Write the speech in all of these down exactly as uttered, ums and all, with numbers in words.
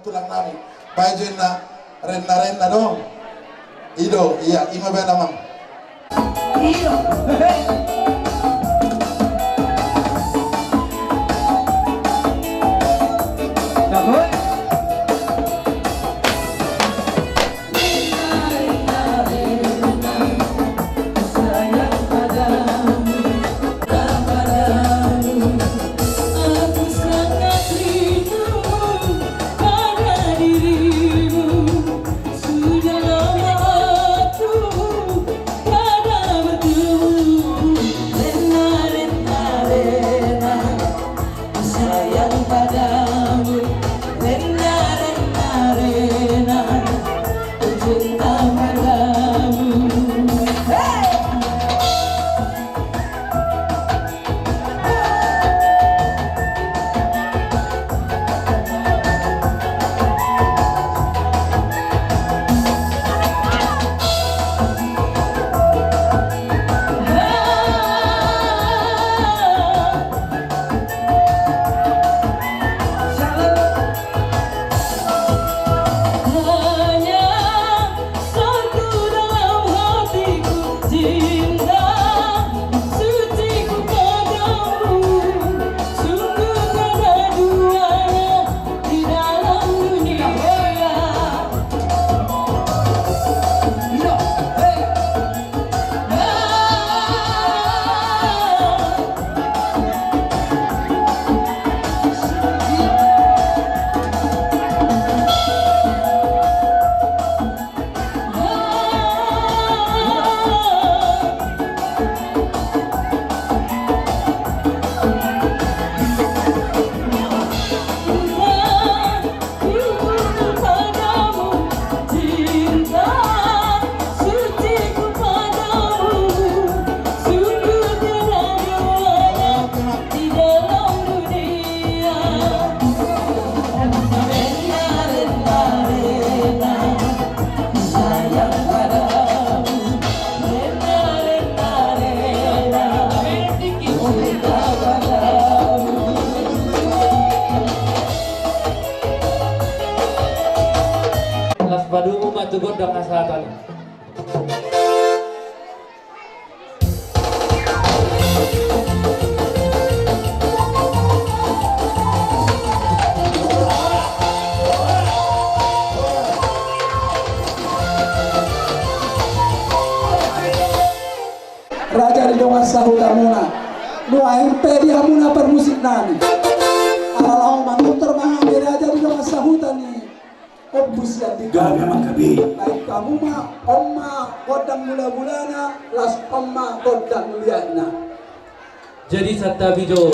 Tulang nami, baen jo inna renna-renna dong. I do, ia, i ma baen amang. I do. Las padomu ma tu gondang na sahatan i. Raja di dongan sahutamuna. Nuaeng pe di hamuna parmusik nami. Ala laho manutur ma hami raja di dongan sahuta ni Ompu Sianti. Gabe amang gabe. Baen hamu ma, on ma gondang mulabulana, laos on ma gondang liatna. Jadi santabi jo.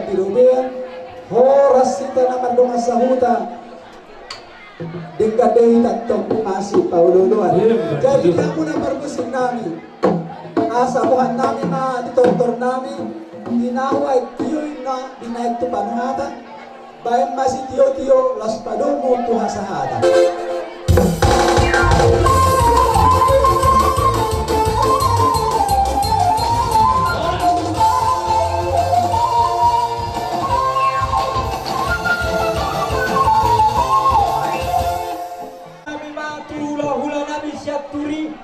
Di robean, horas hita na mardongan sahuta. Denggan do hita antong masih paolooloan. Jadi di hamu na parmusik nami, asa bohan nami ma di tortor nami, di na huaek tio inna di na aek tu panuhatan. Baen ma sitiotio, laos padomu tu hasahatan. Nami ma tu hulahula nami Sianturi,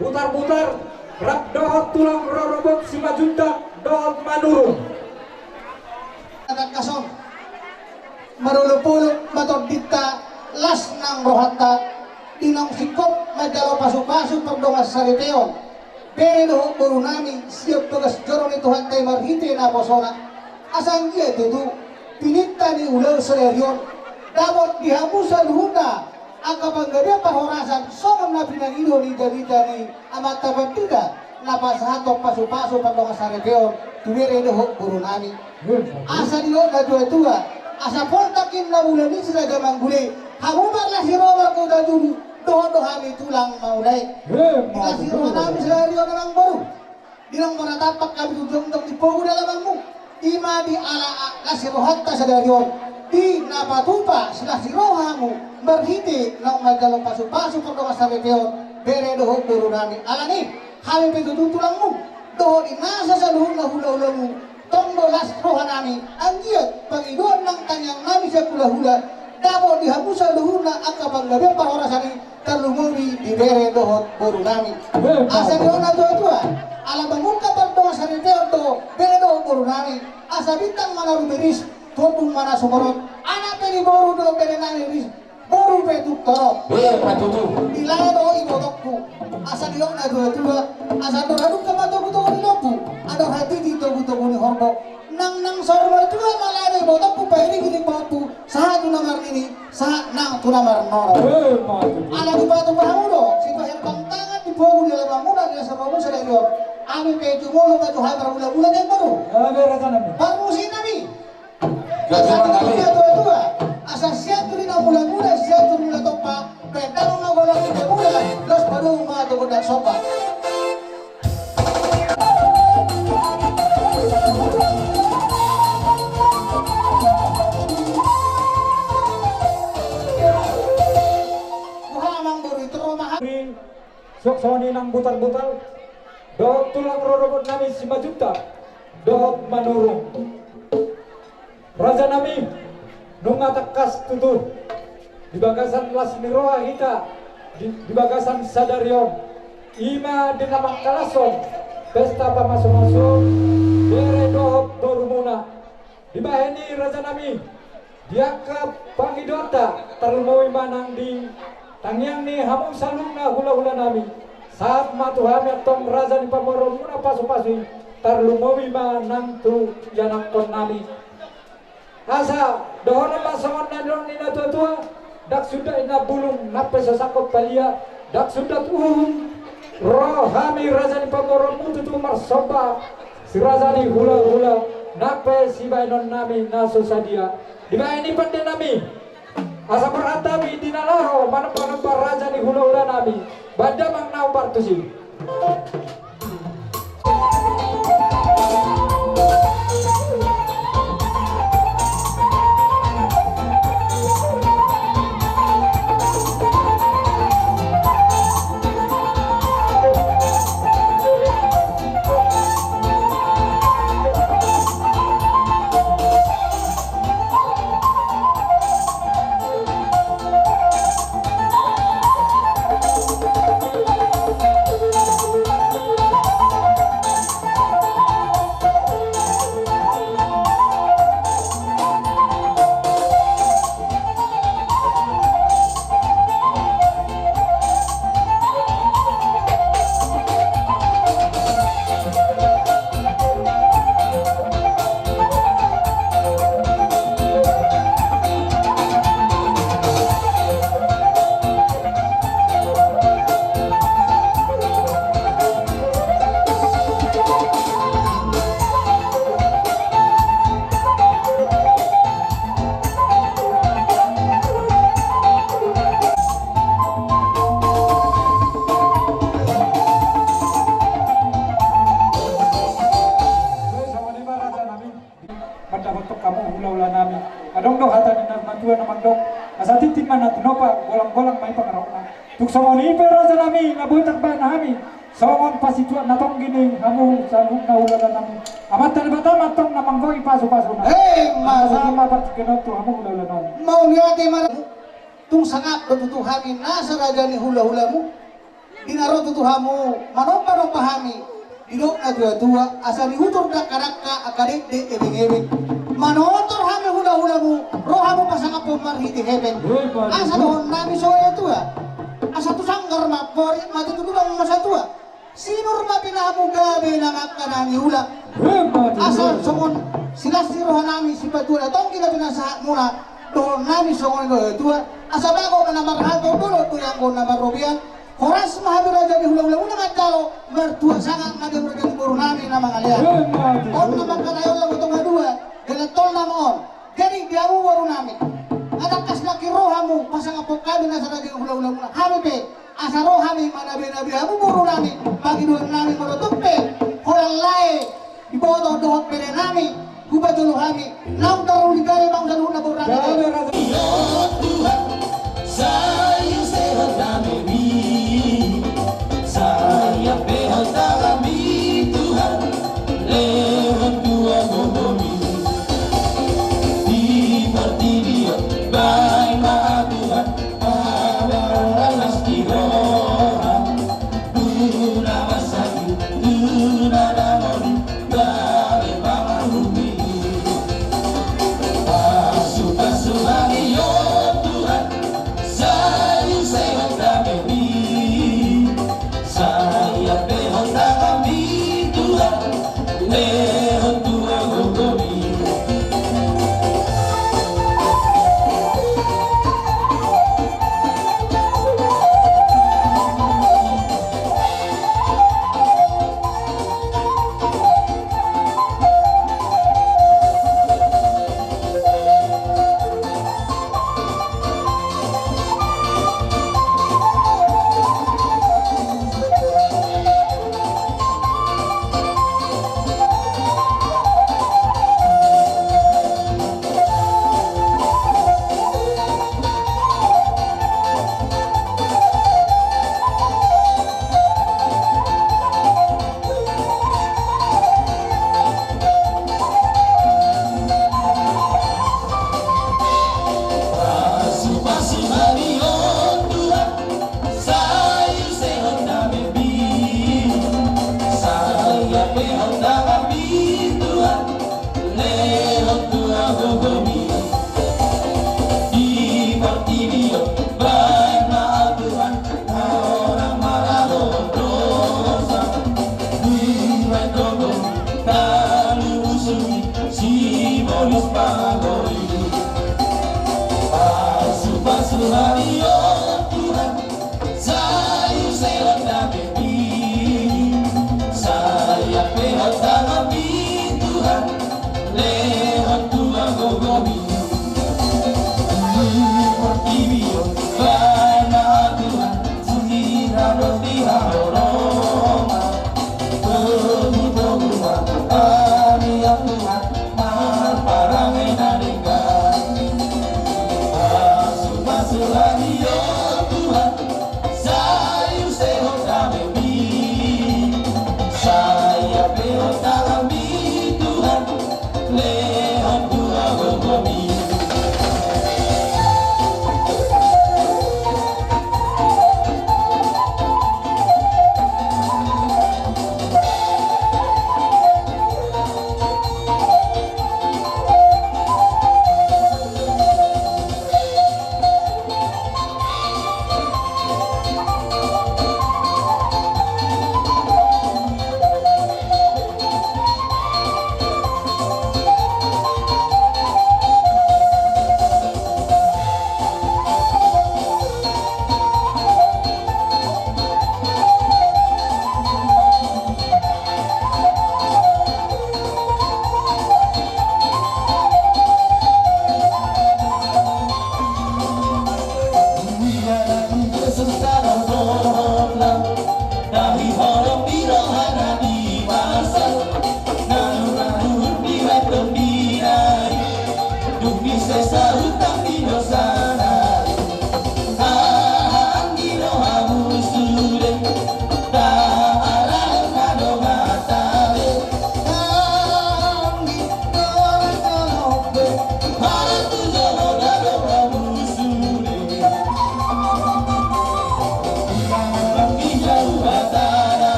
Butarbutar, rap dohot tulang rorobot Simanjuntak dohot Manurung. Tangkas on, marolopolop ma tondinta, las nang rohanta, di naung singkop manjalo pasupasu pardongan saripeon, bere dohot boru nami, sian bagas joro ni Tuhanta i marhite naposona. Asa anggiat tutu, pinta ni ulaon sadari on, dapot di hamu saluhutna angka panggabean parhorasan, songon na pinangido ni jamita ni amanta pandita, na pasahathon pasupasu pardongan saripeon tu bere dohot boru nami. Asa didok natuatua, asa poltak inna bulan i si Raja Manggule, hamu ma las ni roha marhata julu, dohot do hami tulang maula i. Las ni roha nami sadari on amangboru. Di naung marnatampak hami tu jongjong di pogu ni alamanmu. I ma di ala las ni rohanta sadari on, di na patupa silas ni roha hamu marhite naung manjalo pasupasu pardongan saripeon, bere dohot boru nami. Alani hami pe tutu tulangmu, dohot di nasa saluhutna hulahulamu, tong do las roha nami, anggiat pangidoan nang tangiang nami sian hulahula, dapot di hamu saluhutna angka panggabean parhorasan i, tarlumobi di bere dohot boru nami. Asa didok natuatua, ala mangungkap pardongan saripeon do bere dohot boru nami, asa bintang ma na rumiris, tu ombun ma na sumorop, anak pe ni boru dohot bere nami ris, boru pe tung torop. Di lae do ibotongku, asa didok natuatua, asa andor hadungka ma togutogu ni lombu, andor hatiti togutogu ni horbo. Nang nang saur matua ma lae do ibotongku, pairingiring ma ompu, sahat tu na marnini, sahat nang tu na marnono. Ala dipatupa hamu do sipaherbang tangan di pogu ni alamanmuna di las ni rohamu sadari on, hami pe jumolo ma tu hami marmulakmulak, amangboru. Parmusik nami. Asa didok natuatua, asa Sianturi na mulak-mulak, Sianturi na tompa, baen damang ma golang ni pemula, laos padomu ma tu gondang somba. Boha amangboru, i tu rumah. Songon i nang Butarbutar dohot tulang rorobot nami Simanjuntak dohot Manurung. Raja nami, nunga tangkas tutu di bagasan las ni roha hita di, di bagasan sadari on, i ma di na mangkalashon pesta pamasumasuon bere dohot borumuna. Dibahen i raja nami, di angka pangidoanta, tarlumobi ma nang di tangiang ni hamu saluhutna hulahula nami, sahat ma tu hami antong raja ni pamoruonmuna pasupasu i, tarlumobi ma nang tu ianakhon nami. Asa dohonon ma songon na nidok ni natuatua, ndang suda inna bulung nang pe so sangkot palia, ndang suda uhum ro hami raja ni pamoruonmu tutu marsomba si raja ni hulahula nang pe sibahenon nami na so sadia. Dibahen i pande nami, asa borhat hami di na laho manombanomba raja ni hulahula nami, baen damang na hombar tusi. Na mandok, asa tintin ma na tinopa, golang-golang ma i pangarahutna. Tung songon i pe raja nami, na boi tarbahen hami songon pasituak na tonggi ni hamu saluhutna hulahulanami. Amanta Debata ma antong na manggohi pasupasuna. Emma tutu. Asa ma partingkian on tu hamu hulahulanami. Mauliate ma. Tung sangap do tutu hami nasa raja ni hulahulamu. Di na ro tutu hamu manombanomba hami, didok natuatua, asa diutur dangkadangka angka dekdek ebengebeng. Manortor hami hulahulamu, ro hamu pasangaphon marhite hepeng. Asa dohonon nami songon i tua, asa tu sanggar ma amporik, mate tu lubang ma satua. Sinur ma pinahanmu gabe nang angka na niula. Asa songon silas ni roha nami sipatua na tonggi na pinasahatmuna, dohonon nami songon i do tua, asa bagot ma na marhalto, dolok do i anggo na marrobean. Horas ma hami raja ni hulahulamuna manjalo, martua sangap ma di hamu raja ni boru nami na mangalean. On na mangkatai on laho tong adua, jalan tol nama on. Jadi di hamu boru nami, nga tangkas nangkin ro hamu pasangaphon hami nasa raja ni hulahulamuna, hami pe asa ro hami manabenabe hamu boru nami. Pangidoan nami molo tung pe holan lae diboto dohot bere nami, hupajolo hami, naung taruli gale ma saluhutna boru nami. Gabe raja. Tuhan, sai use hot damemi, sai ampehon tanganmi Tuhan, lehon tua gogomi. Di portibi on baen ma Tuhan, pabaruan las ni roha, tu na marsakit, tu na dangol i, gabe pangarahutmi. Pasupasu hami on Tuhan, sai use hot damemi, sai ampehon tanganmi Tuhan, lehon tua gogomi. Pasupasu hami on Tuhan, sai use hot damemi, sai ampehon tanganmi Tuhan, lehon tua gogomi. Di portibi on baen ma Tuhan, holan maralo dosa, dibaen gogo, talu usugi, sibolis pangoli. Pasupasu hami on Tuhan, sai use hot damemi, sai ampehon tanganmi Tuhan, lehon tua gogomi. Di portibi on baen ma Tuhan, sira do di haholongan, togutogu ma hami on Tuhan, marparange na denggan. Pasupasu hami on Tuhan, sai use hot damemi, sai ampehon tanganmi Tuhan, lehon tua gogomi.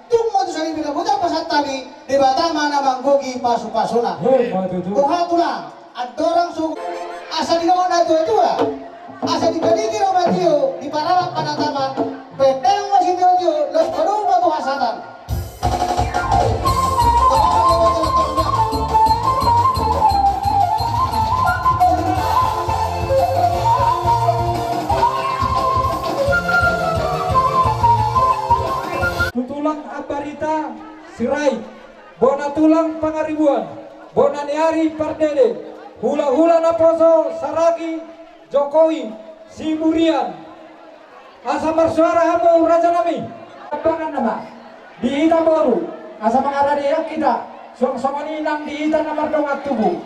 Tung ma tu sari pinaputar pasahat hami, Debata ma na manggohi pasupasuna. Boha tulang, andorang so asa didok na tuatua, asa dipaniki do ma tio, diparalap panatapan, pendang ma sitiotio, laos padomu ma tu hasahatan. Tu tulang Ambarita Sirait, bona tulang Pangaribuan, bona ni ari Pardede, hulahula naposo Saragi, Jokowi, Siburian. Asa marsuara hamu raja nami. Ambangan nama di hita boru, asa mangaradean hita, suang songon i nang di hita na mardongan tubu.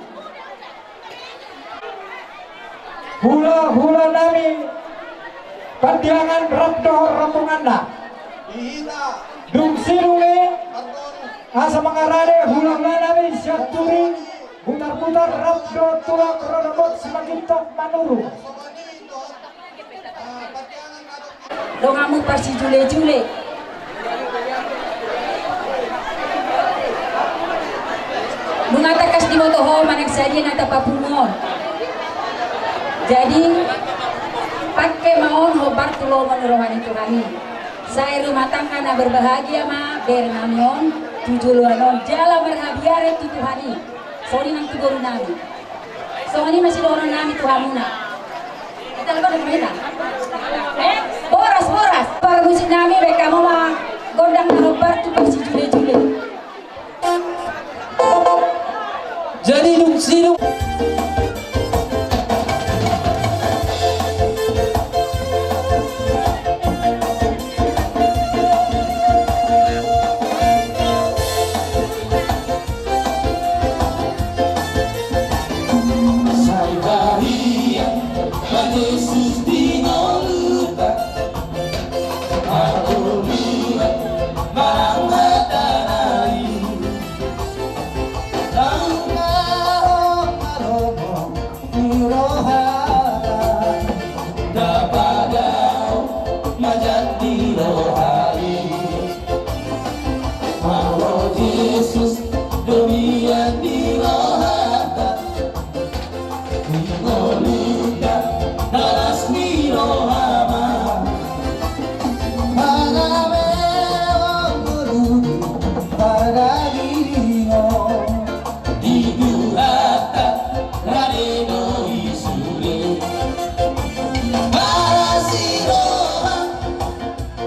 Hulahula nami Pandiangan rap dohot rombonganna. Dung sidung i, asa mangarade hulahula nami Sianturi, Butarbutar rap dohot tulang Rorobot Simanjuntak Manurung. Donganmu parsijulejule. Nunga tangkas diboto ho manang sadia na tapapungu on. Jadi, pangke ma on hombar tu lomo ni roha ni Tuhan i. Sai rumah tangga na berbahagia ma bere nami on tu joloan on jala marhabiaran tu Tuhan i. Songon i nang tu boru nami. Songon i ma sidohonon nami tu hamuna. Boras, boras. Parmusik nami, baen hamu ma gondang na hombar tu parsijulejule. Jadi dung sidung. Sai badia ma Jesus di ngolunta, mangolu ma manang hata nai. Lalu na ro ma lomo ni rohana, na padao ma jat ni roha i. Olo Jesus do mian di rohanta, di ngolunta na las ni roha ma. Panameon ngolu, panagiringon. Di Tuhanta rade do i sude. Marasi roha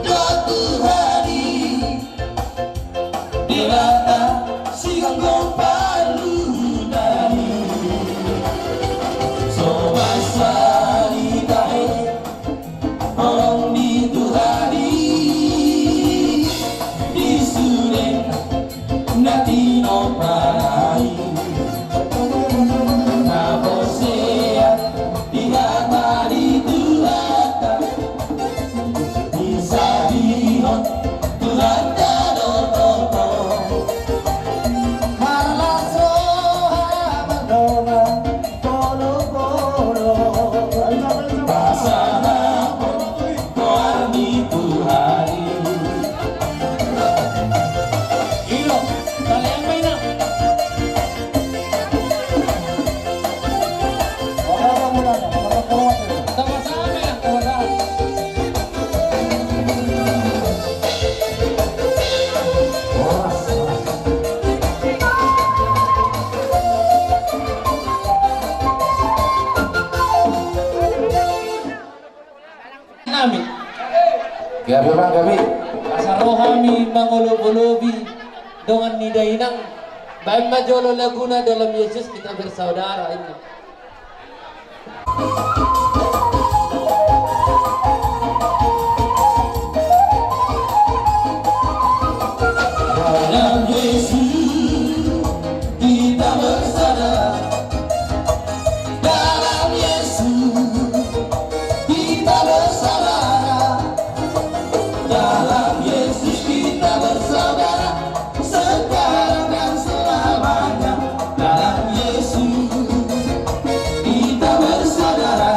do Tuhan i, Debata sigomgom parluhutan i. So basa ni tahe, holong ni Tuhan i, di sude na tinopa nai. Na porsea di hata ni Tuhanta, disabihon Tuhanta do toto. Marlas roha mardongan. Nami. Gabe, Bang, gabe. Asa ro hami mangolobolobi dongan ni dainang. Baen ma jolo laguna Dalam Yesus Kita Bersaudara ini. Dalam Yesus kita bersaudara. Dalam Yesus kita bersaudara. Dalam Yesus kita bersaudara. Sekarang dan selamanya dalam Yesus kita bersaudara.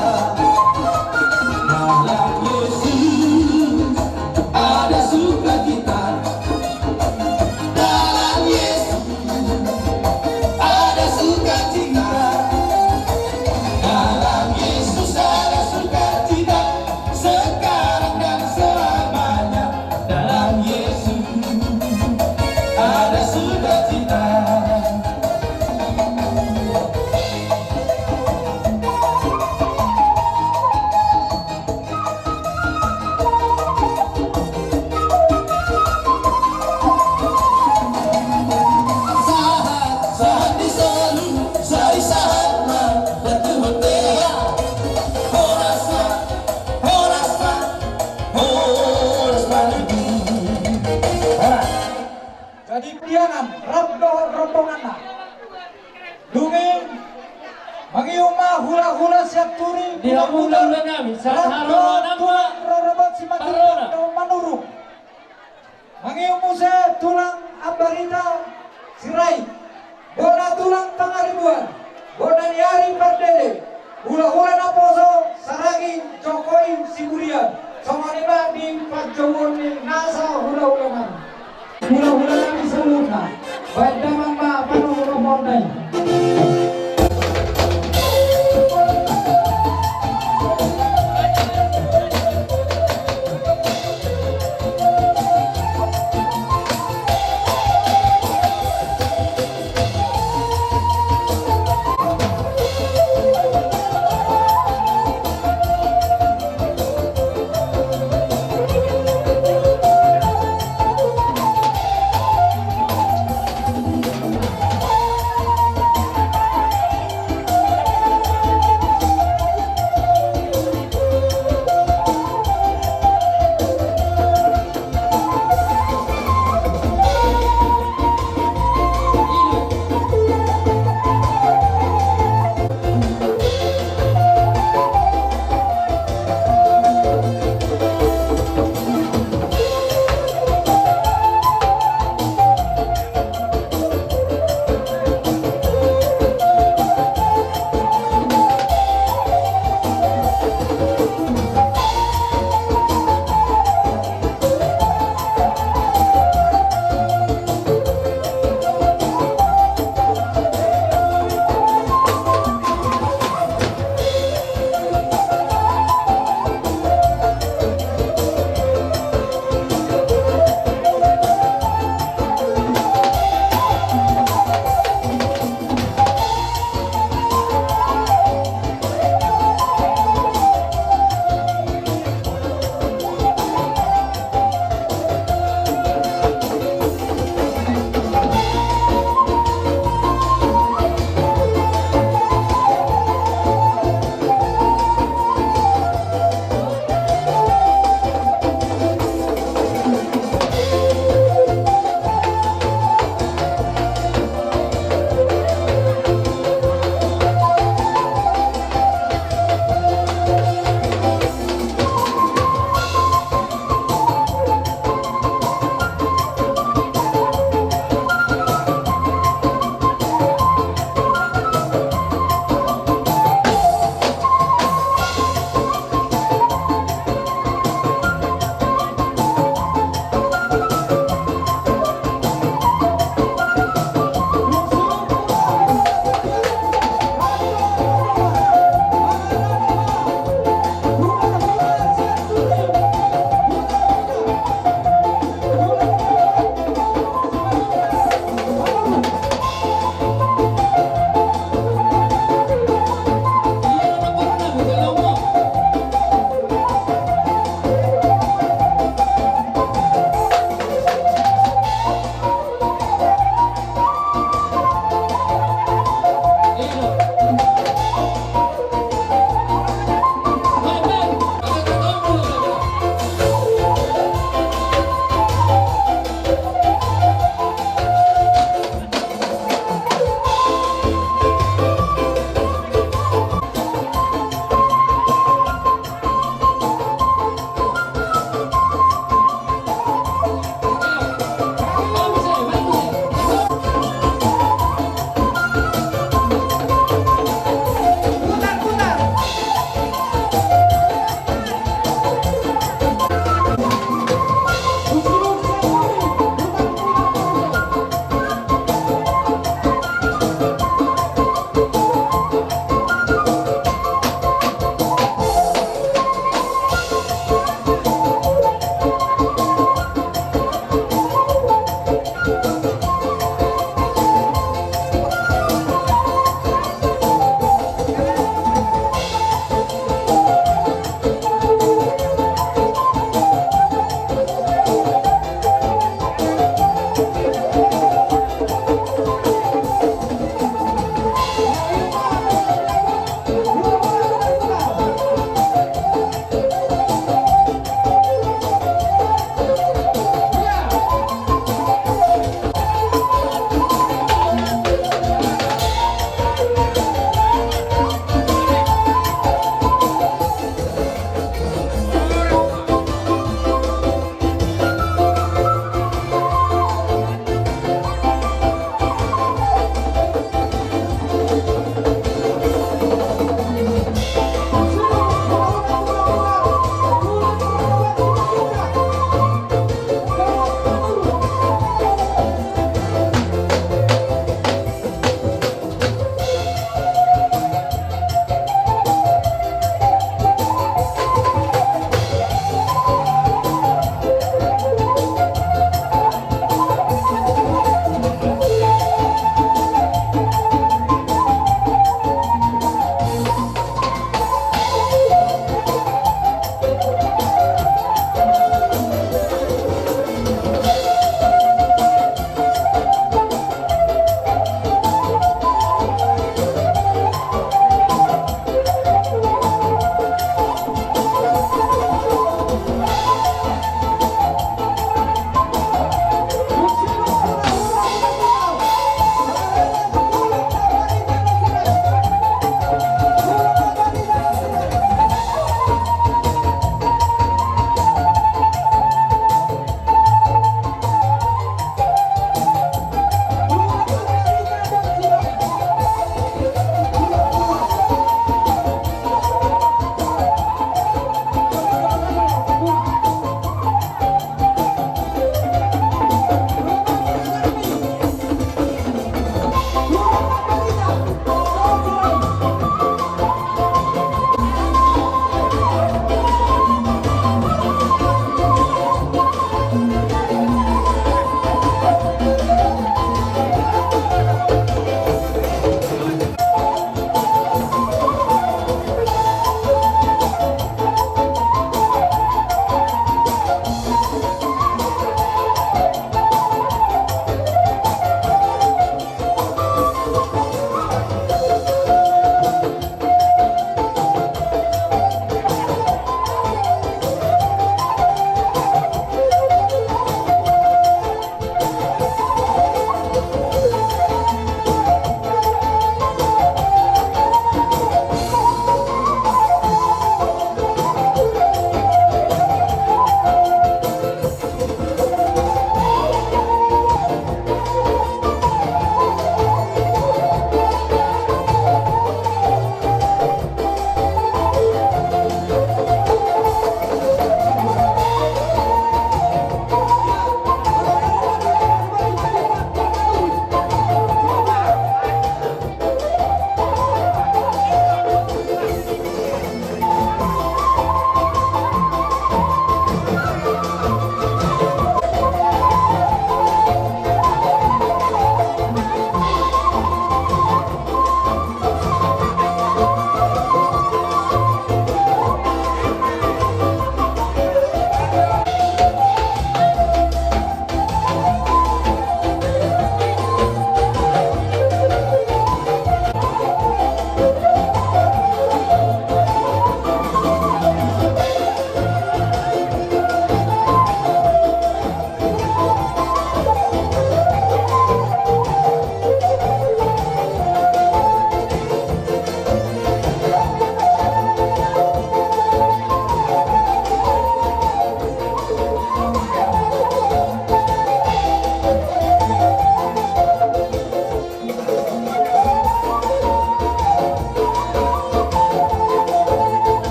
Hula-hula nami, sahat tu rorobot Simanjuntak dohot Manurung. Mangihut muse tulang Ambarita Sirait, bona tulang Pangaribuan, bona ni ari pardede, hula-hula naposo saragi Jokowi Siburian. Songon i ma di panjouon ni nasa hula-hula nami. Hula-hula nami saluhutna, baen damang ma panorobotna i.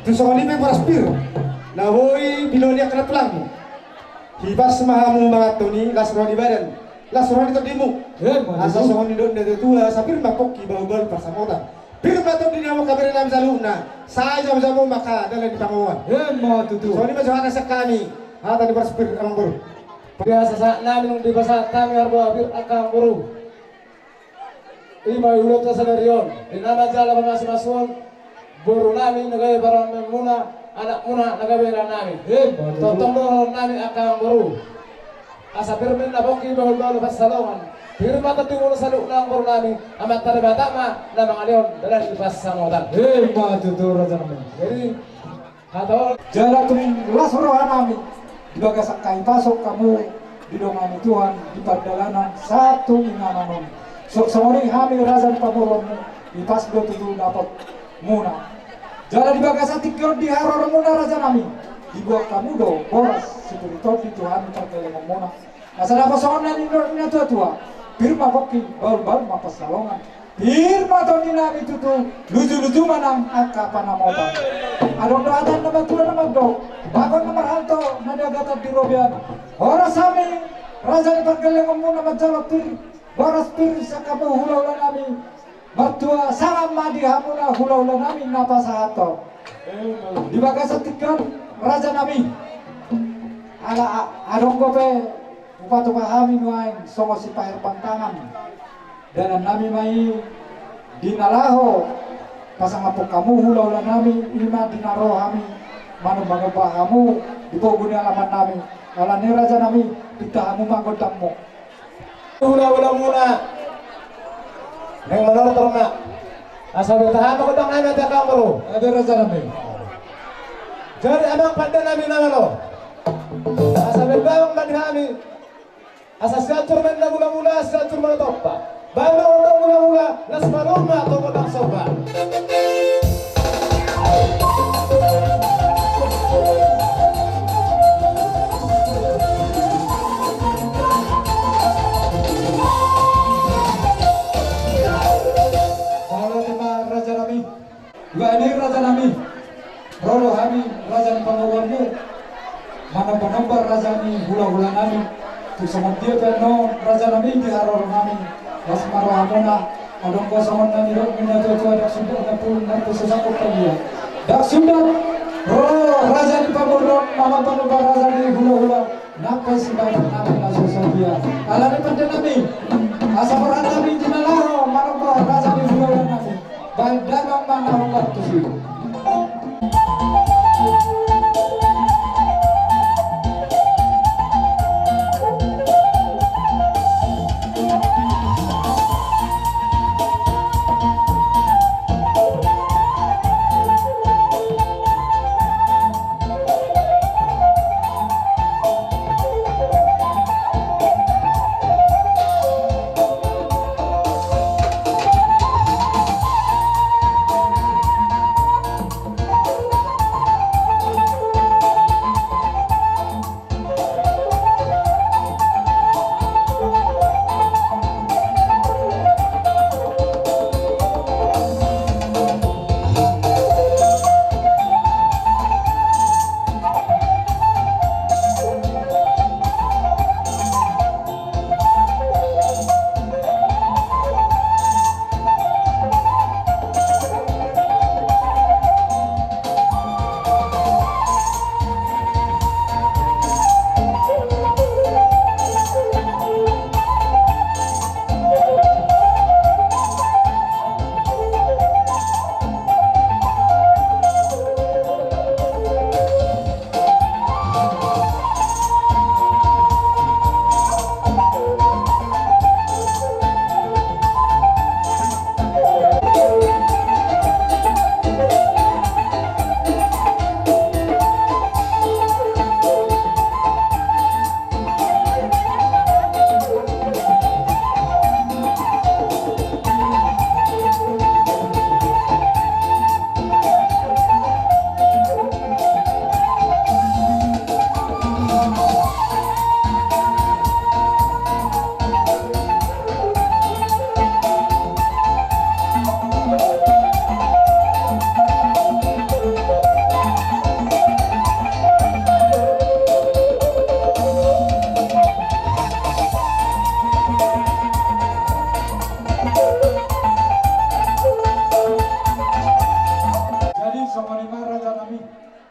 Tu songon i pe boras pir na boi binoan ni angka na tulangmu. Hipas ma hamu mangan toni, las roha ni badan, las roha ni tondimu. Asa songon nidok ni natuatua, asa pir ma pongki, bahulbahul pansamotan. Pir ma tondi ni hamu angka bere nami saluhutna, sai jamojamo ma angka dalan ni pangomoan. Emma tutu. Songon i ma jo hata sian hami, hata ni boras pir, amangboru. Biasa sahat nami nunga dipasahat hami harboa pir angka amangboru. I ma ulaonta sadari on, di na manjalo pamasumasuon boru nami na gabe parumaenmuna, anakmuna na gabe inanami. Emma tutu. Tongtong dohonon nami angka amangboru. Asa pir ma na pongki, bahulbahul pansalongan. Pir ma tondimuna saluhutna amangboru nami, Amanta Debata ma na mangalehon dalan ni pansamotan. Emma tutu raja nami. Jadi, jala tung las roha nami di bagasan hahipason hamu didongani Tuhan di pardalanan sahat tu inganan on. Songon i hami raja ni pamoruonmu, hipas do tutu dapotmuna. Jala di bagasan tingki on di haroromuna raja nami, dibuat hamu do boras sipir ni tondi tu hami pargellengonmuna. Asa dapot songon na nidok ni natuatua, pir ma pongki, bahulbahul ma pansalongan. Pir ma tondi nami tutu, lujuluju ma nang angka pansamotan. Adong do hata na matua na mandok, bagot na marhalto na niagatan di robean. Horas hami raja ni pargellengonmuna manjalo pir, boras pir sian hamu hulahula nami. Martua sangap ma di hamuna hulahula nami na pasahathon. Di bagasan tingki on raja nami, ala a-, adong dope hupatupa hami nuaeng songon sipaherbang tangan. Dalan nami ma i di na laho pasangaphon hamu hulahula nami, i ma di na ro hami manombanomba hamu di pogu ni alaman nami. Alani raja nami, pinta hamu ma gondangmu. Hulahulamuna, naeng manortor ma. Asa beta hamu gondang nami ate angka amangboru. Ate raja nami. Jadi amang pande nami na malo, asa beta hamu ma di hami. Asa siancur ma inna mulamula, siancur ma na tompa. Bahen ma gondang mulamula, las ma ruma tu gondang somba. Mauliate ma raja nami. Bahen i raja nami, ro do hami raja ni pamoruonmu manombanomba raja ni hulahula nami. Tung songon dia pe annon raja nami di haroro nami, las ma rohamuna. Adong do songon na nidok ni natuatua, ndang sundat na pulung na pulung sasangkut pagia. Ndang sundat ro raja ni pamoruon manombanomba raja ni hulahula. Nang pe sibahen nami na so sadia. Alani pande nami, asa borhat nami di na laho manomba raja ni hulahula nami. Bahen damang ma na hombar tusi.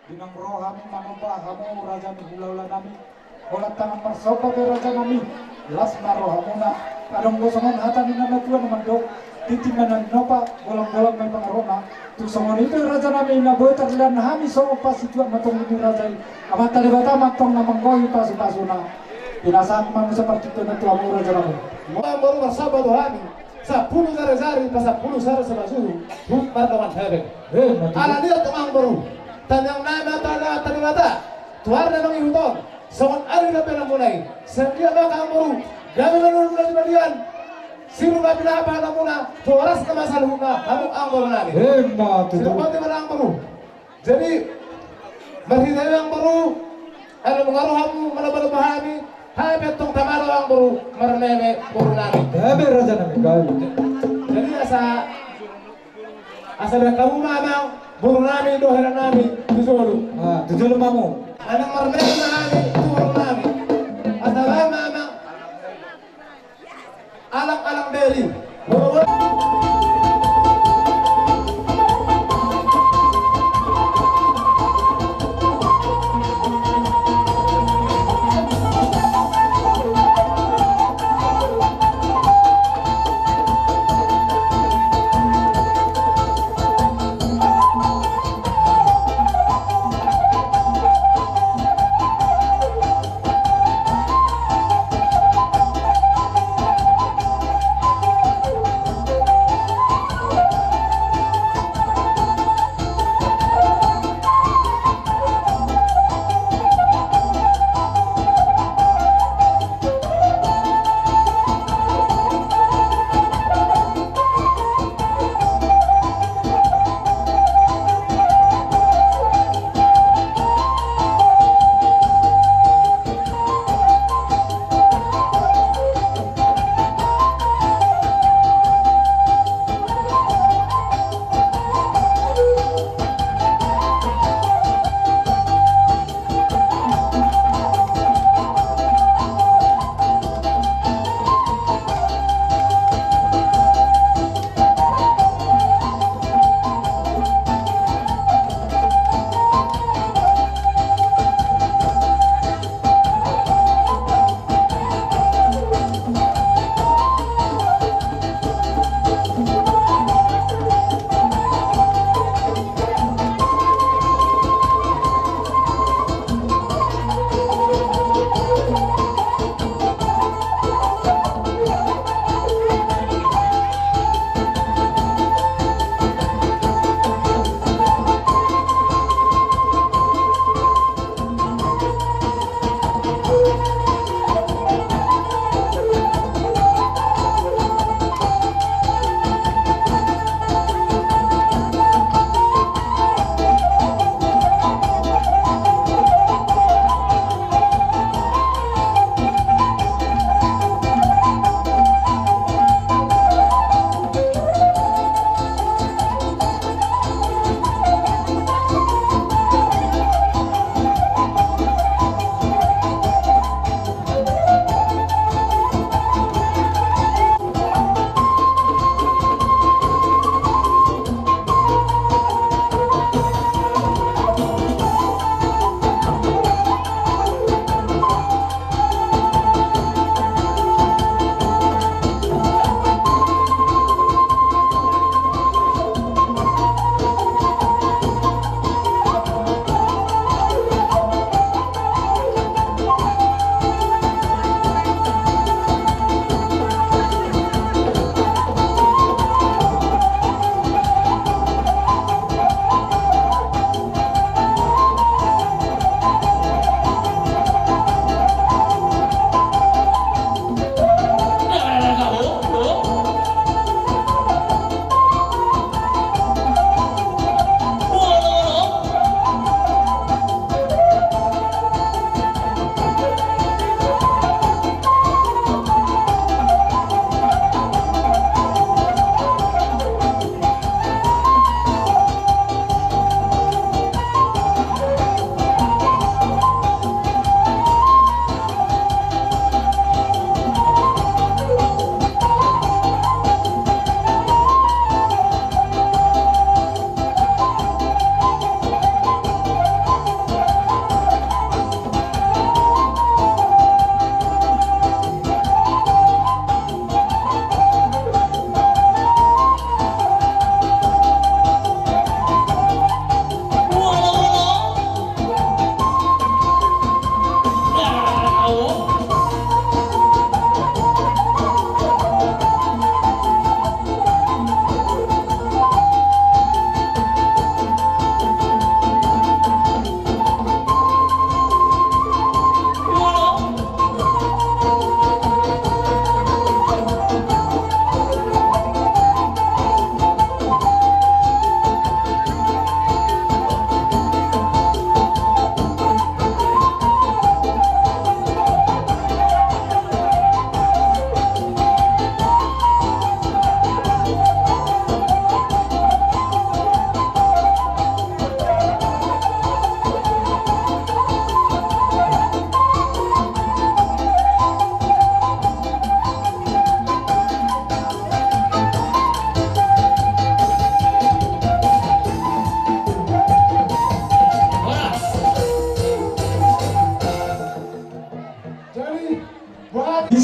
Di naung ro hami manopa hamu raja ni hulahula nami. Holan tangan marsomba be raja nami. Las ma rohamuna. Adong do songon hata ni na matua na mandok. Tintin ma na ninopa, bolangbolang ma i pangarahutna. Tung songon i do raja nami na boi tarlean hami songon pasituak ma tong di raja i. Amanta Debata ma tong na manggohi pasupasuna. Pinasahat ma muse partingkian tu hamu raja nami. Molo boru marsomba tu hami. Sampulu jarijari, pasampulu sada sada suru, hut mardongan hepeng. Eh, mati. Alani i tong amang boru. Tangiang nami ma tu Debata. Tu ari na mangihut on. Songon ari na pinasahatmuna i. Sai anggiat ma amang boru. Gabe ma na mula di balian. Sirumba pinahan pahanamuna. Tu horas na ma saluhutna. Hamu amang boru nami. Eh, mati. Sirumba pinahan amang boru. Jadi, marhite i amang boru, ala mangaro hamu, manopa-nopa hami, hami pe tong tama do amang boru, marmeme boru nami. Gabe raja nami, gabe. Jadi asa, asa dibahen hamu ma amang boru nami, dohot hela nami, tu jolo. Ah, tu jolo ma hamu. Manang marmeme ma hami, tu boru nami. Asa bahen ma amang. Alang-alang beri.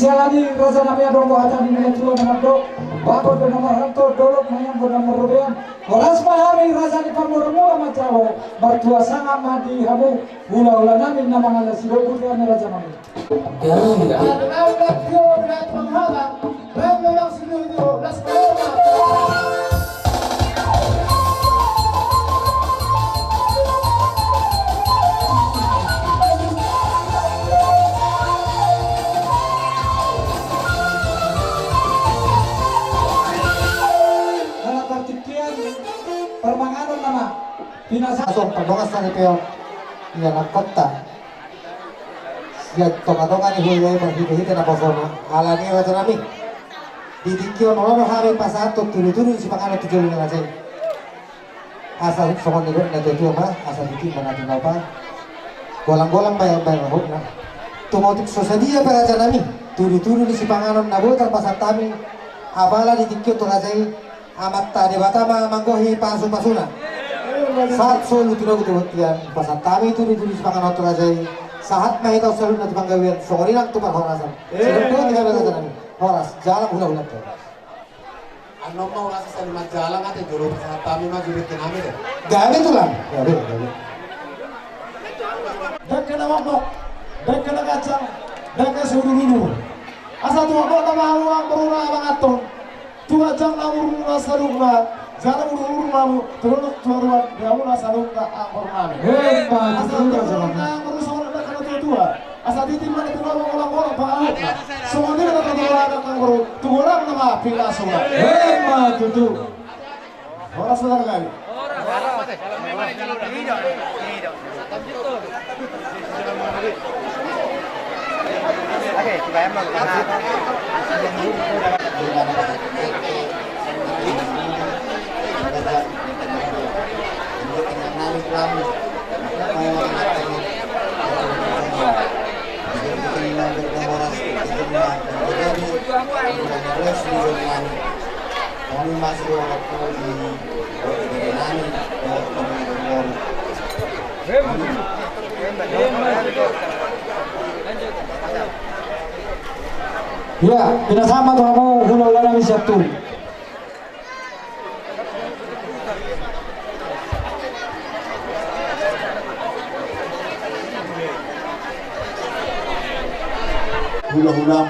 Alani raja nami, adong do hata ni natua na mandok: Bagot do na marhalto, dolok ma nian do na marrobean. Horas ma hami raja ni pamoruon manjalo, martua sangap ma di hamu hulahula nami na mangalasi. Dohot raja nami. Dalam partingkian parmanganon nama. Pinasahat. Langsung pandongan sari peon. Ia na kotta. Sian tongatonga ni huria i marhitehite naposona. Alani raja nami, di tingki on olo do hami pasahathon tudutudu ni sipanganon tu jolo ni raja i. Asa songon nidok ni natuatua ma, asa tutu ma na tinopa, golanggolang ma bahen rohana. Tung otik so sadia pe raja nami, tudutudu ni sipanganon na boi tarpasahat hami, apala di tingki on tu raja i, Amanta Debata ma manggohi pasupasuna. Sahat solu tu na boi tu bontean, pasahat hami tudutudu sipanganon tu raja i. Sahat ma hita saluhutna tu panggabean, songon i nang tu parhorasan. Sidok tu hami raja nami. Horas, jala hulahula tu. Annon ma horas, sahat ma jala, mate jolo pasahat hami ma jolo tu nami de. Gabe tulang. Gabe, gabe. Dengke na mokmok, dengke na ganjang, dengke siudurudur. Asa tumomok nama hamu amang boru na manganhon. Tu ganjang na umurmuna saluhutna, jala udurudur ma hamu tu dolok tu toruan di hamuna saluhutna amang boru nami. Emma tutu. Asa tutu ma amang boru songon na dengke na tuatua. Asa titi ma na tua ma golanggolang pangarahutna. Songon i ma na tua ma amang boru, tu golanggolang ma pinasuna. Emma tutu. Horas ma hita. Ia, pinasahat ma tu hamu hulahula nami sian Turi. Hulahula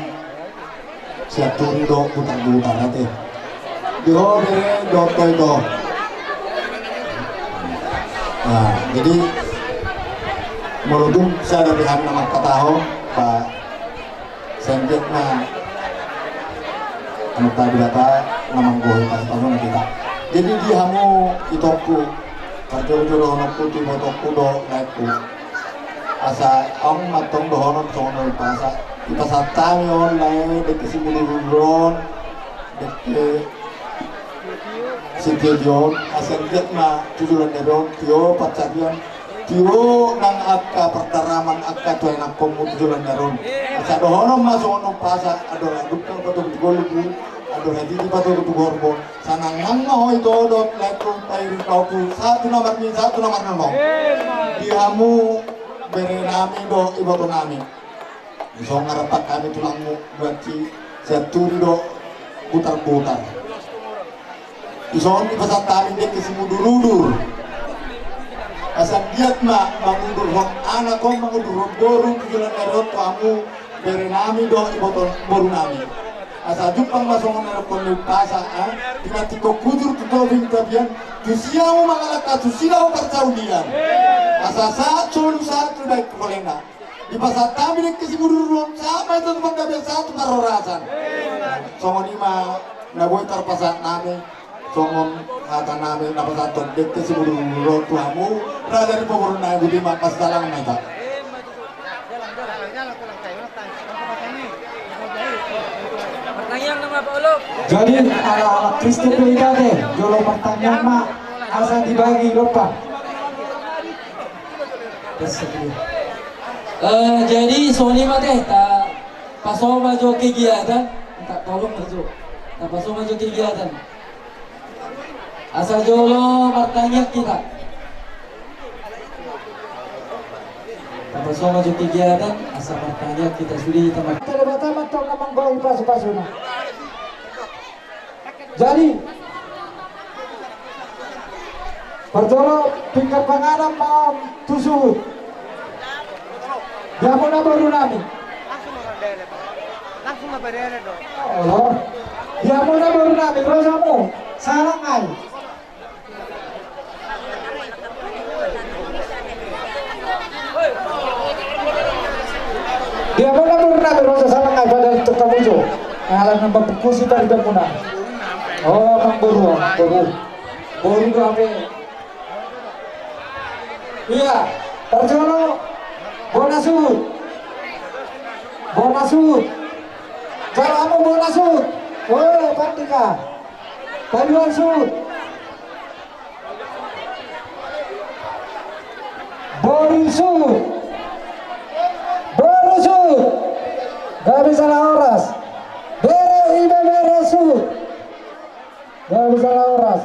sian Turi do, putar-putar ate. Di ho bere do, toy do. Nah, jadi molo tung sada pe hami na mangkatahon, Pak. Sengket ma, anu tadi data na manggohi pas-pasna kita. Jadi di hamu itongku, parjolo-jolo hononku tu ibotongku dohot laengku. Asa aung mantong dohonon songon on, pasa, dipasahat hami on lae, dengke simudurudur on, dengke sitio on, asa sengket ma tu joloan ni ari on, tio pansarian, tio nang angka partaraman angka tu anak komu tu joloan ni ari on. Asa dohonon ma songon on, pasa, andor aduk na patogu tu golungku, andor hatiti patogu tu goarhu. Sanang nang ma ho ito dohot laengku, pairing pahomphu, sahat tu na marnini, sahat tu na marnono. Di hamu bere nami dohot iboto nami. Dison ngarap hami tulangmu, berarti sian Turi do putar-putar. Dison dipasahat hami dengke simudurudur. Asa anggiat ma mangudurhon anakmu, mangudurhon boru tu joloan ni ari on tu hamu bere nami dohot iboto boru nami. Asa jumpang ma songon na nidok ni umpasa, ah, pinantikhon hujur tu topi ni tapian, tusi hamu mangalangka, tusi do hamu parsaulian. Asa sahat solu sahat tu baen tu holena. Dipasahat hami dengke simudurudur on, sahat ma hita tu panggabean, sahat tu parhorasan. Songon i ma na boi tarpasahat nami, songon hata nami na pasahathon dengke simudurudur on tu hamu raja ni pamoruon nami. Boti ma, pasahat ma hita. Jadi ala, ala Kristen do hita ate, jolo martangiang ma asa dibagi lompa. Eh, jadi songon i ma ate, ta paso ma jo kegiatan, minta tolong ma jo. Ta paso ma jo kegiatan. Asa jolo martangiang hita. Tapasohot jo kegiatan, asa martangiang hita sude, hita mar- Debata ma antong na manggohi pasupasuna. Jadi, parjolo pinggan panganan ma on tu suhut. Di hamuna boru nami. Langsung ma berdere do. Olo. Di hamuna boru nami, ro jo hamu. Salang ai. Di hamuna boru nami, ro jo salang ai, pada tu hamu jo. Ala na mambukusi paribanmuna. O, amang boru, amang boru. Boru do hape. Ia, parjolo bona suhut. Bona suhut. Jalo hamu bona suhut. Oe, pandika. Paduan suhut. Boru suhut. Boru suhut. Gabe salah horas. Bere, ibebere suhut. Gabe salah horas.